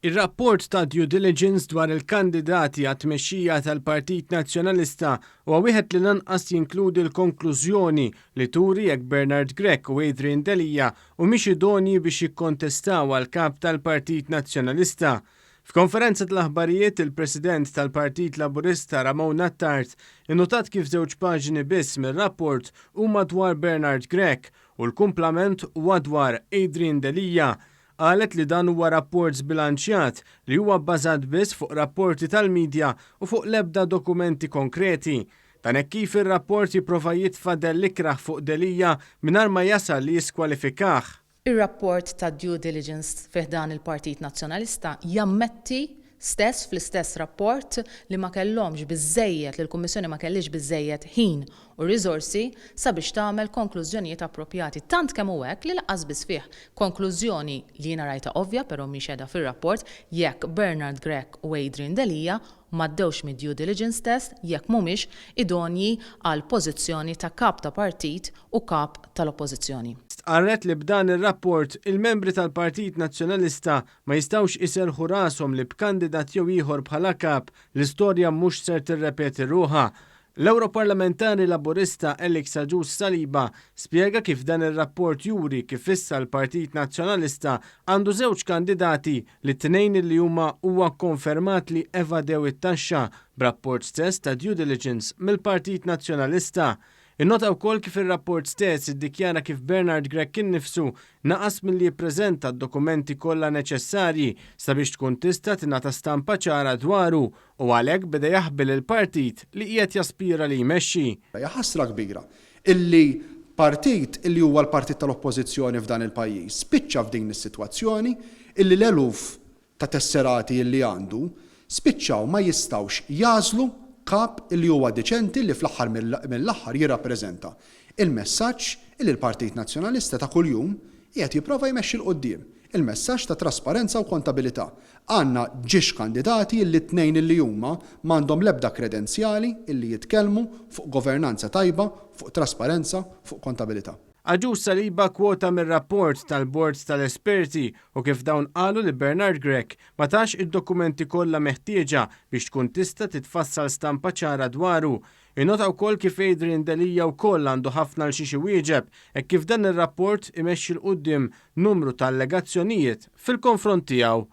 Ir-rapport ta' due diligence dwar il-kandidati għat-tmexxija tal-Partit Nazzjonalista huwa wieħed li lanqas jinkludi l-konklużjoni li turi jekk Bernard Grech u Adrian Delia humiex idonji biex jikkontestaw għal Kap tal-Partit Nazzjonalista. F'konferenza tal-aħbarijiet, il-President tal-Partit Laburista Ramon Attard innotat kif żewġ paġni biss mir-rapport huma dwar Bernard Grech u l-kumplament huwa dwar Adrian Delia. Qalet li dan huwa rapport żbilanċjat li huwa bbażat biss fuq rapporti tal-midja u fuq l-ebda dokumenti konkreti. Dan hekk kif ir-rapport jipprova jitfa' dell ikrah fuq Delia mingħajr ma jasal li jiskwalifikah. Ir-rapport tad-due diligence fi ħdan il-Partit Nazzjonalista jammetti stess fl-istess rapport li ma kellhomx biżżejjed, li l-Kummissjoni ma kellhiex biżżejjed ħin u riżorsi sabiex tagħmel konklużjonijiet approprjati. Tant kemm hu hekk li lanqas biss fih konklużjoni li jiena rajtha ovvja però mhix qiegħda fir-rapport jekk Bernard Grech u Adrian Delia m'għaddewx mid-due diligence test jekk mhumiex idonji għal pożizzjoni ta' kap ta' partit u kap tal-Oppożizzjoni. Stqarret li b'dan ir-rapport il-membri tal-Partit Nazzjonalista ma jistgħux iserrħu rashom li b'kandidat jew ieħor bħala kap l-istorja mhux ser tirrepeti ruħha. L-Ewroparlamentari Laburista Alex Agius Saliba spjega kif dan ir-rapport juri kif issa l-Partit Nazzjonalista għandu żewġ kandidati li t-tnejn li huma huwa kkonfermat li evadew it-taxxa b'rapport stess ta' due diligence mill-Partit Nazzjonalista. Innota wkoll kif ir-rapport stess iddikjara kif Bernard Grech innifsu naqas milli jippreżenta d-dokumenti kollha neċessarji sabiex tkun tista' tingħata stampa ċara dwaru u għalhekk beda jaħbi lill-partit li qiegħed jaspira li jmexxi. Hija ħasra kbira illi partit illi huwa l-partit tal-Oppożizzjoni f'dan il-pajjiż spiċċa f'din is-sitwazzjoni illi l-eluf ta' tesserati illi għandu spiċċaw ma jistgħux jagħżlu kap illi huwa diċenti li fl-aħħar mill-aħħar jirrappreżenta il-messaġġ illi l-Partit Nazzjonalista ta' kuljum qiegħed jipprova jmexxi 'l quddiem, il-messaġġ ta' trasparenza u kontabilità. Għandna ġiex kandidati illi t-tnejn illi huma m'għandhom l-ebda kredenzjali illi jitkellmu fuq governanza tajba, fuq trasparenza, fuq kontabilità. Agius Saliba kwota mir-rapport tal-Bord tal-Esperti u kif dawn qalu li Bernard Grech ma tax id-dokumenti kollha meħtieġa biex tkun tista' titfassal stampa ċara dwaru. Innota wkoll kif Adrian Delia wkoll għandu ħafna għal xiex iwieġeb hekk kif dan ir-rapport imexxi 'l quddiem numru ta' allegazzjonijiet fil-konfront tiegħu.